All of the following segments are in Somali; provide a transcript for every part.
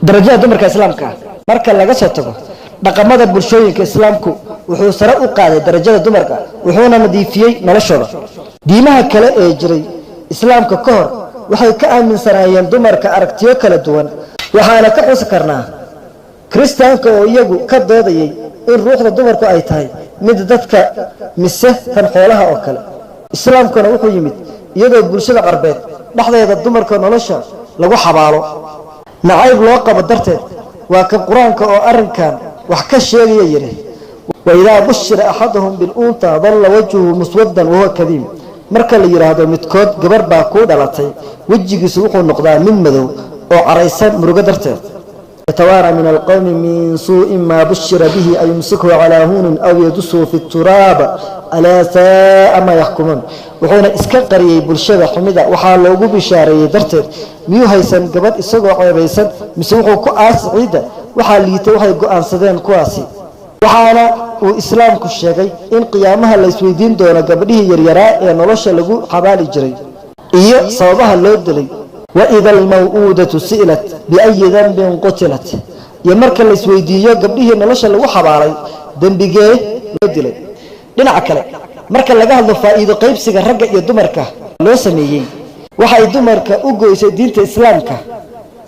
Darajada dumarka Islaamka ah marka laga soo tago dhaqamada bulshooyinka, Islaamku wuxuu sare u qaaday darajada dumarka, wuxuuna nadiifiyey noloshooda. Diimaha kale ee jiray Islaamka ka hor waxay ka aaminsanaayeen dumarka aragtiyo kala duwan. Waxaana ka xusi karnaa Kiristaanka oo iyagu ka doodayay in ruuxda dumarku ay tahay mid dadka mise tan xoolaha oo kale. Islaamkuna wuxuu yimid iyadoo bulshada Carbeed dhexdeeda dumarka nolosha lagu xabaalo nacayb loo qabo darteed. Waa kan Qur-aanka oo arrinkan wax ka sheegaya yidhi: "وإذا بشر أحدهم بالأنثى ظل وجهه مسودا وهو كظيم." Marka la yidhaahdo midkood gabar baa kuu dhalatay, wejigiisu wuxuu noqdaa mid madow oo caraysan murugo darteed. يتوارى من القوم من سوء ما بشر به، أيمسكه على هون أو يدسه في التراب، ألا ساء ما يحكمون. Wuxuuna iska qariyey bulshada xumida waxaa loogu bishaareeyey darteed. Miyuu haysan gabadh isagoo ceebaysan, mise wuxuu ku aasi ciidda? Waxaa liitay waxay go'aansadeen kuwaasi. Waxaana uu Islaamku sheegay in qiyaamaha la isweydiin doono gabadhihii yaryaraa ee nolosha lagu xabaali jiray iyo sababaha loo dilay. وإذا الموءودة سئلت بأي ذنب قتلت. Iyo marka la isweydiiyo gabdhihii nolosha lagu xabaalay dembigee loo dilay. Dhinaca kale, marka laga hadlo faa'iido qaybsiga ragga iyo dumarka loo sameeyey, waxay dumarka u goysay diinta Islaamka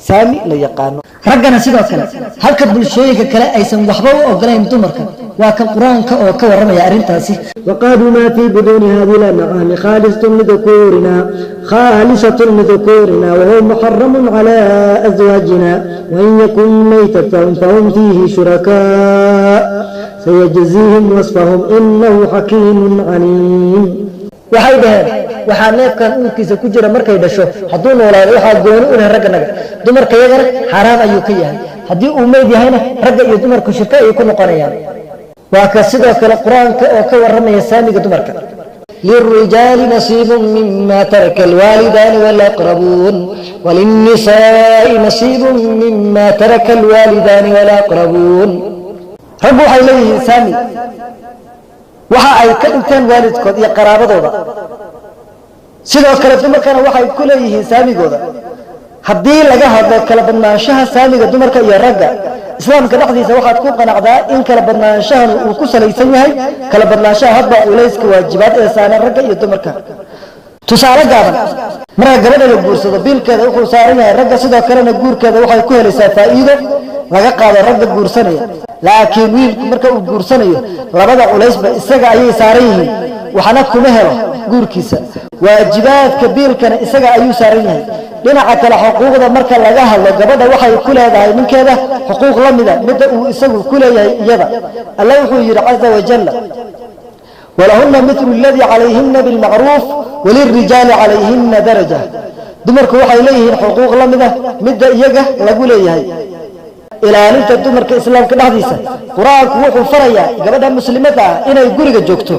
saami la yaqaano. Raggana sidoo kale, halka bulshooyinka kale aysan waxba u ogolayn dumarka. Waa kan Qur-aanka oo ka warramaya arrintaasi. وقالوا ما في بطون هذه الأنعام خالصة لذكورنا، خالصة لذكورنا وهو محرم على أزواجنا، وإن يكن ميتة فهم فيه شركاء، سيجزيهم وصفهم إنه حكيم عليم. Waxay dhaheen: waxaa neefkan uurkiisa ku jira markay dhasho, hadduu noolaado, waxaa gooni u leh ragganaga, dumarka yagana xaaraam ayuu ka yahay. Haddii uu meyd yahayna, ragga iyo dumarku shirko ayay ku noqonayaan. Waa ka sidoo kale Qur-aanka oo ka warramaya saamiga dumarka. للرجال نصيب مما ترك الوالدان والأقربون، وللنساء نصيب مما ترك الوالدان والأقربون. Raggu waxay leeyihiin saami waxa ay ka dhinteen waalidkood iyo qaraabadooda. Sidoo kale dumarkana waxay ku leeyihiin saamigooda. Haddii laga hadlo kala badnaanshaha saamiga dumarka iyo ragga Islaamka dhexdiisa, waxaad ku qanacdaa in kala badnaanshahan uu ku salaysan yahay kala badnaanshaha hadba culayska waajibaad ee saaran ragga iyo dumarka. Tusaale gaaban: marka gabadha la guursado, biilkeeda wuxuu saaran yahay ragga. Sidoo kalena guurkeeda waxay ku helaysaa faa'iido laga qaado ragga guursanaya. Laakiin wiilku marka uu guursanayo, labada culaysba isaga ayay saaran yihiin, waxna kuma helo guurkiisa, waajibaadka biilkana isaga ayuu saaran yahay. Dhinaca kale, xuquuqda marka laga hadlo, gabadha waxay ku leedahay ninkeeda xuquuq la mida midda uu isagu ku leeyahay iyada. Alla wuxuu yidhi عز وجل: ولهن مثل الذي عليهن بالمعروف وللرجال عليهن درجة. Dumarku waxay leeyihiin xuquuq la mida midda iyaga lagu leeyahay. Ilaalinta dumarka Islaamka dhexdiisa, Qur-aanku wuxuu farayaa gabadha muslimadda ah inay guriga joogto: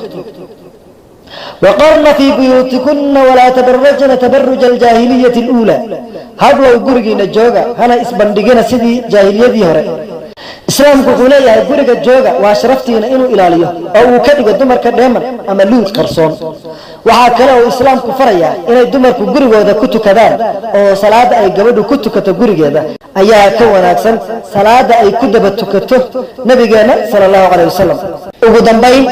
وقرن في بيوتكن ولا تبرجن تبرج الجاهلية الأولى. Hablow, gurigiina jooga, hana isbandhigina sidii jaahiliyadii hore. Islaamku wuxuu leeyahay guriga jooga, waa sharaftiina inuu ilaaliyo oo uu ka dhigo dumarka dheeman ama luul qarsoon. Waxaa kale oo Islaamku farayaa inay dumarku gurigooda ku tukadaan, oo salaada ay gabadhu ku tukato gurigeeda ayaa ka wanaagsan salaada ay ku daba tukato nabigeenna صلى الله عليه وسلم. Ugu dambayn,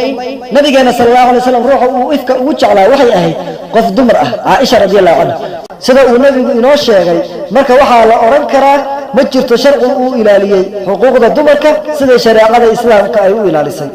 nabigeena صلى الله عليه وسلم ruuxa uu ifka ugu jeclaa waxay ahayd qof dumar ah, Caaisha رضي الله عنها, sida uu nabigu inoo sheegay. Marka waxaa la odhan karaa ma jirto sharci uu ilaaliyey xuquuqda dumarka sida shareecada Islaamka ay u ilaalisay.